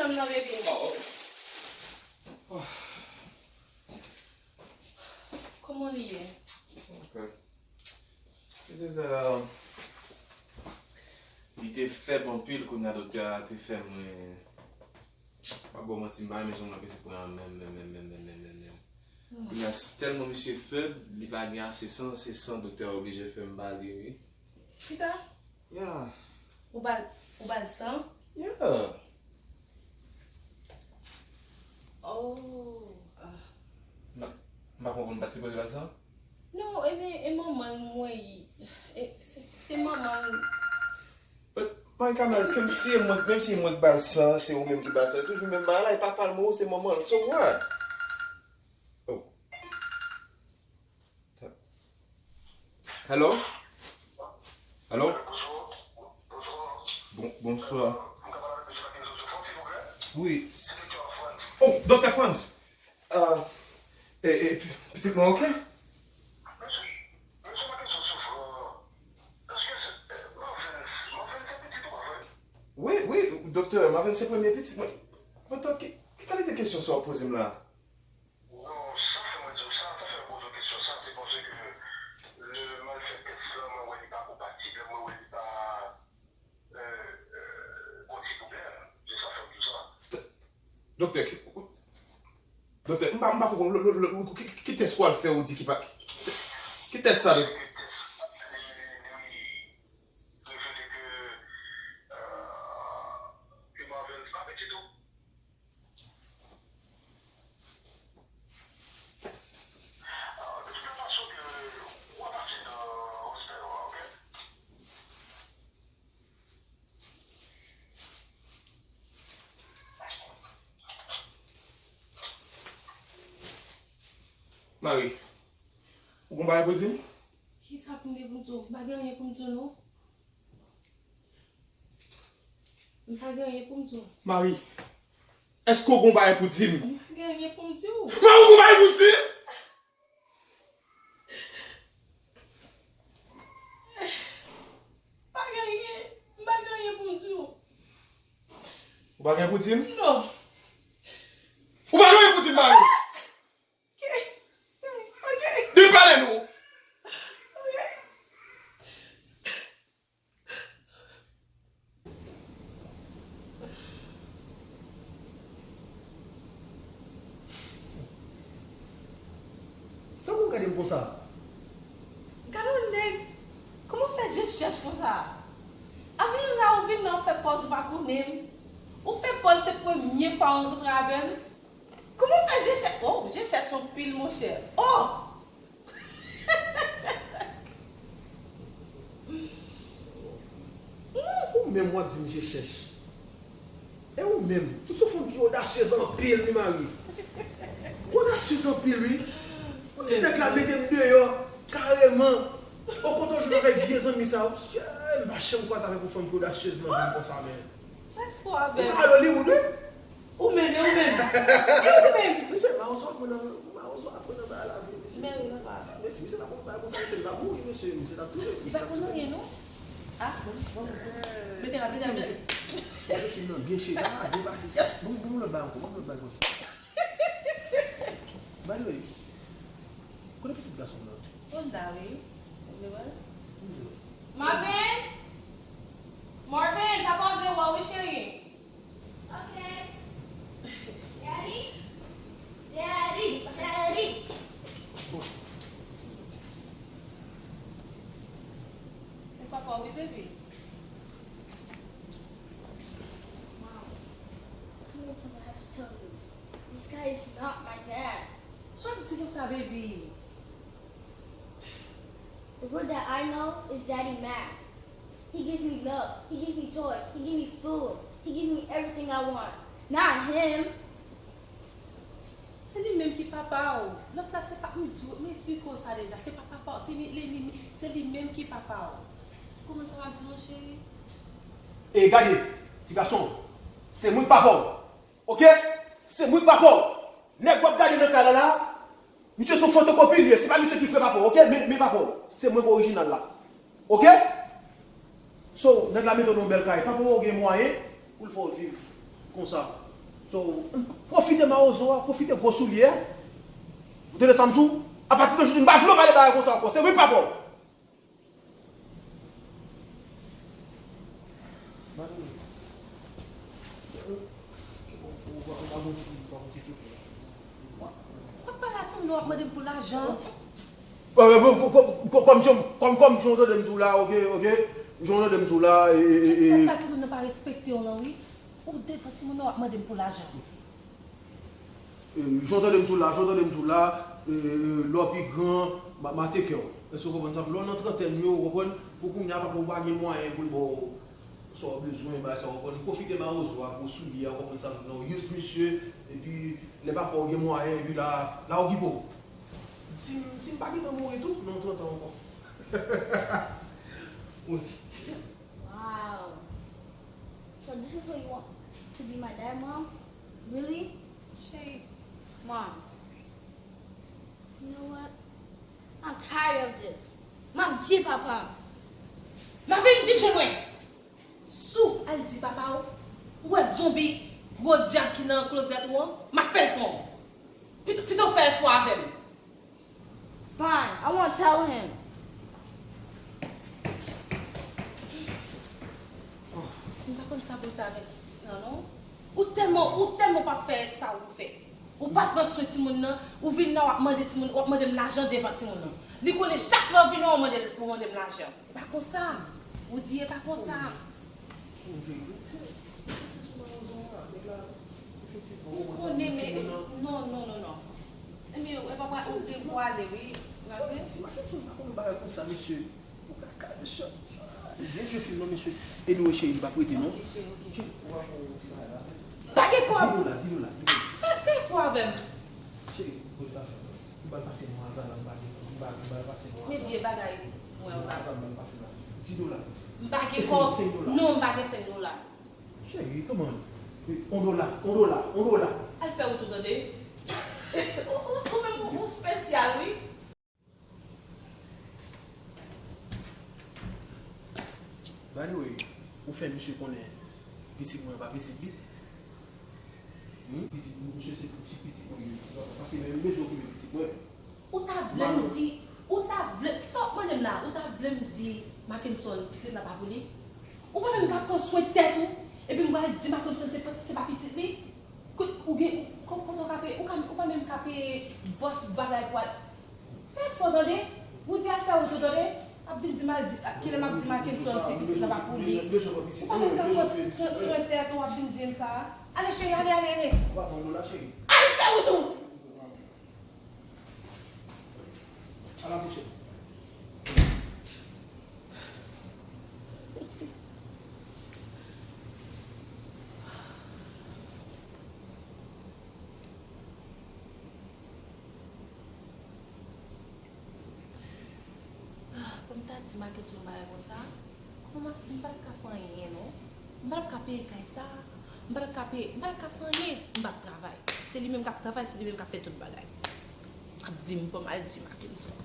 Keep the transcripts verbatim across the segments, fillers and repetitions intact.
Non, baby. Oh. Kòman li ye? Ok. It's just that, um, li te fèb anpil, kounye a doktè a te fè mwen, m ap ba w manti, m pa renmen jan mwen pitit mwen an menm, menm, menm, menm, menm, menm, menm, menm. Kounye a, tèlman misye fèb, li pa gen ase san, se san doktè a oblije fè m ba li, wi. Kisa? Yeah. Ou ba l, ou ba l san? Yeah. Oh, ah. M pa, m pa konprann, m pa t sipoze ba l san? Non, e, e, e manman l mwen ye. E, se, se manman l. But, my God, menm si e mwen, menm si e mwen k ba l san, se ou menm ki ba l san, e toujou menm bagay la, e papa l mò, se manman l. So what? Oh. Hello? Hello? Bon, bonswa. Wi. Oh, Doktè Frantz. Ah, e, e, pi-, pitit mwen oke? Wi, wi, doktè, Marvin se premye pitit mwen. Doktè, ki, ki kalite kesyon sa w ap poze m la? Non, sa fè mwen di w sa, sa fè mwen poze w kesyon sa, se paske lè m al fè tès lan, mwen wè li pa konpatib, mwen wè li pa, euh, euh, gon ti pwoblèm. Se sa fè m di w sa. Doktè, ki, doktè, m pa, m pa konprann, lè, lè, lè, ki, ki, ki tès w al fè ou di ki pa, ki, ki tès sa, doktè? Se tès li, li, li revele ke, euh, ke Marvens pa pitit ou. Ah, de toute façon, ke w ap pase nan respè ou a, ok? Mari, ou gon bagay pou di m? Kisa pou m gen pou m di w? M pa gen anyen pou m di w, non. M pa gen anyen pou m di w. Mari, èske w gon bagay pou di m? M pa gen anyen pou m di w. Mari, ou gon bagay pou di m? Pa gen anyen. M pa gen anyen pou m di w. Ou pa gen pou di m? Non. Ou pa gen anyen pou di m, Mari? Ok. Ok. Di m pale non. Ok. Sa w ap gade m konsa? Gade yon nèg, kòman w fè je chèch konsa? Avni la ou vin la ou fè pòz ou pa konnen m. Ou fè pòz se premye fwa w rankontre avè m. Kòman w fè je chèch? Oh, je chèch yon pil monchè. Oh! Ou menm w ap di m je chèch. E ou menm, ou se yon fanm ki odasyez anpil wi Mari. Ou odasyez anpil wi. Yon ti nèg la mete m deyò kareman. Ou kontan jwenn avèk vye zanmi sa yo. Sye, m pa janm kwaze avèk yon fanm ki odasyez nan vi m konsa men. Fè espò avè m. Ou ka al Hollywood wi. Ou menm, e ou menm. E ou menm. Mesye, mawozo ap pran nan, mawozo ap pran nan bagay lavi, mesye. Men wi, papa. Mesye, mesye ta konn bagay konsa, mesye ta mouri, mesye, mesye ta touye. Li pa konn anyen, non. Ah, bon, bon, bon. Mete la, mete la, mete la. Mete fim nan byen cheri. Ah, depase. Yes! Bon, bon, lòt bagay ankò, bon, lòt bagay ankò. By the way, kote pitit gason m nan? Konn ta, wi. Ou vle wè l? M vle wè l. Marvin! Marvin, papa w vle wè w, wi, cheri. Ok. Daddy? Daddy? Daddy? E papa w wi, baby. Mom, I have something I have to tell you. This guy is not my dad. Sa w ap di konsa, baby? The boy that I know is Daddy Mac. He gives me love. He gives me toys. He gives me food. He gives me everything I want. Not him. Se li menm ki papa w. Lòt la se pa, m di w, m esplike w sa deja. Se pa papa w, se li, li, li, se li menm ki papa w. Kòman sa w ap di non, cheri? E gade, ti gason, se mwen k papa w. Ok? Se mwen k papa w. Nèg w ap gade nan kay la la, misye se yon fotokopi li ye. Se pa misye ki vrè papa w, ok? Men, men papa w. Se mwen k orijinal la. Ok? So, nèg la mete w nan yon bèl kay. Papa w gen mwayen pou l fè w viv konsa. So, pwofite mawozo a, pwofite gwo soulye a. Ou tande sa m di w? Apati de jodi, m pa vle w pale bagay konsa ankò. Se wi papa w. W ap pale a timoun nan, w ap mande m pou lajan. Kòm, kòm, kòm, kòm, kòm, kòm jan w tande m di w la, oke, oke. Jan w tande m di w la, e, e, e, e. Sa timoun nan pa respekte w lan, wi. Ou devan timoun nan, w ap mande m pou lajan. E, jan w tande m di w la, jan w tande m di w la, e, lè w pi gran, m a, m a take care w. Èske w konprann sa? Lè w nan trantèn yo, ou konprann, pou kounye a, papa, ou pa gen mwayen pou l ba w sa w bezwen, bagay sa, ou konprann. Pwofite mawozo a, gwo soulye a, ou konprann sa m di w la, use misye, epi lè papa w gen mwayen, epi la, la okipe w. Si, si m pa gentan mouri tou, nan trant an ankò. Wi. Wow. So this is what you want to be my dad, Mom? Really? Cheri. Mom. You know what? I'm tired of this. M ap di papa m. Marvin, vin jwenn mwen. Si w al di papa w, ou wè zonbi gwo dyab ki nan klozèt ou an, m ap fè l pran w. Pito, pito w fè espwa avè m. Fine, I won't tell him. M pa konn sa pou l fè avèk ti pitit lan non. Ou tèlman, ou tèlman p ap fè sa ou fè. Ou pa pran swen timoun nan, ou vin la w ap mande timoun, w ap mande m lajan devan timoun nan. Li konnen chak lè w vin la w mande, w mande m lajan. E pa konsa. Ou di e pa konsa. Ou konnen men, non, non, non, non. Ebyen, e papa, ou te pou ale, wi. Ou raple? Si Mackenson pa konn bagay konsa, mesye. Ou ka kale sè. Byen jwe fim nan, mesye. Anyway, cheri, m p ap rete, non. Ok, cheri, ok. Ou pa fè yon ti bagay la. M pa gen kòb. Di dola, di dola, di dola. Ah, fè, fè espwa avè m. Cheri, ou pa fè. M pral pase mwa sa la, m pa gen kòb. M pa, m pral pase mwa sa. Men vye bagay mwen la. Mwa sa, m pral pase la. Di dola, piti. M pa gen kòb. Senk, senk dola. Non, m pa gen senk dola. Cheri, come on. On dola, on dola, on dola. Al fè wout ou tande. Ou, ou, ou menm, ou, ou spesyal, wi. By the way, ou fè misye konnen pitit mwen pa pitit li. Hmm? Pitit misye se pitit mwen li ye. Paske mwen menm bezwen okipe pitit mwen. Ou ta vle m di, ou ta vle, sa w ap mande m la, ou ta vle m di Mackenson pitit la pa pou li? Ou pa menm ka pran swen tèt ou, epi m pral di Mackenson se pa, se pa pitit li? Kote ou gen, kote w ka peye, ou ka, ou pa menm ka peye bòs bagay pou al. Fè espò tande, ou di afè ou tou tande, ap vin di m al di, kilè m ap di Mackenson se pitit la pa pou li. Ou pa menm ka pran swen tèt ou, ap vin di m sa. Ale cheri, ale, ale, ale. Ou pa pran dola, cheri. Ale fè wout ou! A la pwochèn. Ah, pou m ta di Mackenson bagay konsa, kòman m pa t ka fè anyen non. M pa t ap ka peye kay sa, m pa t ap ka peye, m pa t ap ka fè anyen, m p ap travay. Se li menm k ap travay, se li menm k ap fè tout bagay. Ap di m pou m al di Mackenson.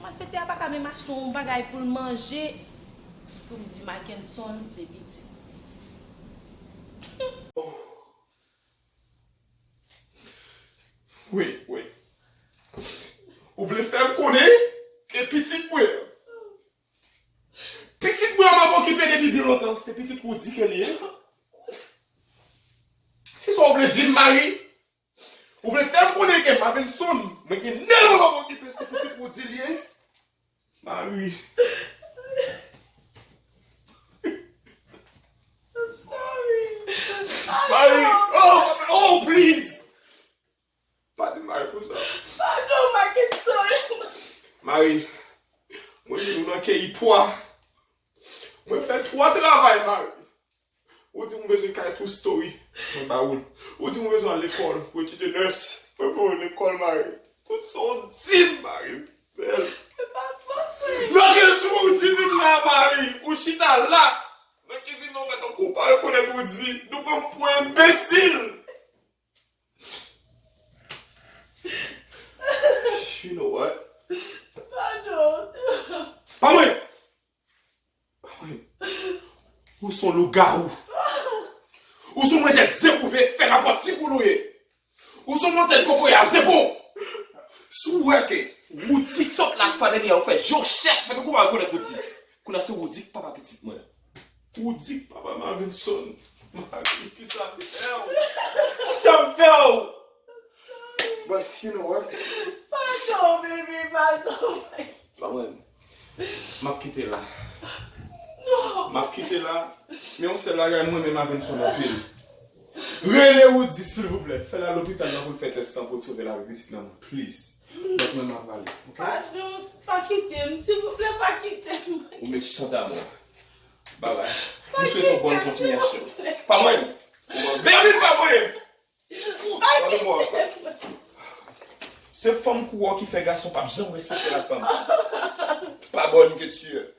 Malfektè a pa ka menm achte yon bagay pou l manje, pou m di Mackenson se pitit. Wi, wi. Ou vle fè m konnen ke pitit mwen an, pitit mwen an m ap okipe depi byen lontan, se pitit Roody ke li ye? Se sa w vle di m, Marie? Ou vle fè m konnen ke Mackenson, mwen gen nèf an m ap okipe, se pitit Roody li ye? Marie. I'm sorry. Marie. Oh, oh, please. Pa di Marie konsa. Pardon, Mackenson. Marie, mwen vin ou nan keyi pwa. Mwen fè twa travay, Marie. Ou di m bezwen kay two story, mwen ba ou l. Ou di m bezwen al lekòl pou etidye nurse, mwen voye w lekòl, Marie. Tout sa w di m, Marie, m fè l. Nan kel jou ou di vin la, Marie? Ou chita la nan kizin nan, ou fè tankou ou pa rekonèt ou di, nou pran m pou enbesil. You know what? Pardon. Pa mwen! Ou se yon lougawou. Ou se yon manjèt ze kou ou ye. Ou se yon mantèl kokoya, zepon. Si w wè ke Roody sot la fwa dènyè, ou fè je w chèch, fè tankou w pa rekonèt Roody. Kounye a se Roody k papa pitit mwen. Ou di papa Marvinson. Marvin, kisa m fè w? Kisa m fè w? But you know what? Padon, baby, padon. Ba mwen. M ap kite la. Non. M ap kite la. Men yon sèl bagay, mwen renmen Marvinson anpil. Rele Roody, silvouplè. Fè l al lopital la pou l fè tès lan pou l sove lavi pitit lan, please. Donk, mwen, m ap ale, ok? Padon, pa kite m, silvouplè, pa kite m. Ou mechant amò. Bye bye. M swete w bòn kontinyasyon. Pa mwen. Baby, pa mwen. Fout, pa mwen. Se fanm kou w ki fè gason p ap janm respekte la fanm. Pa bòn ke tu es.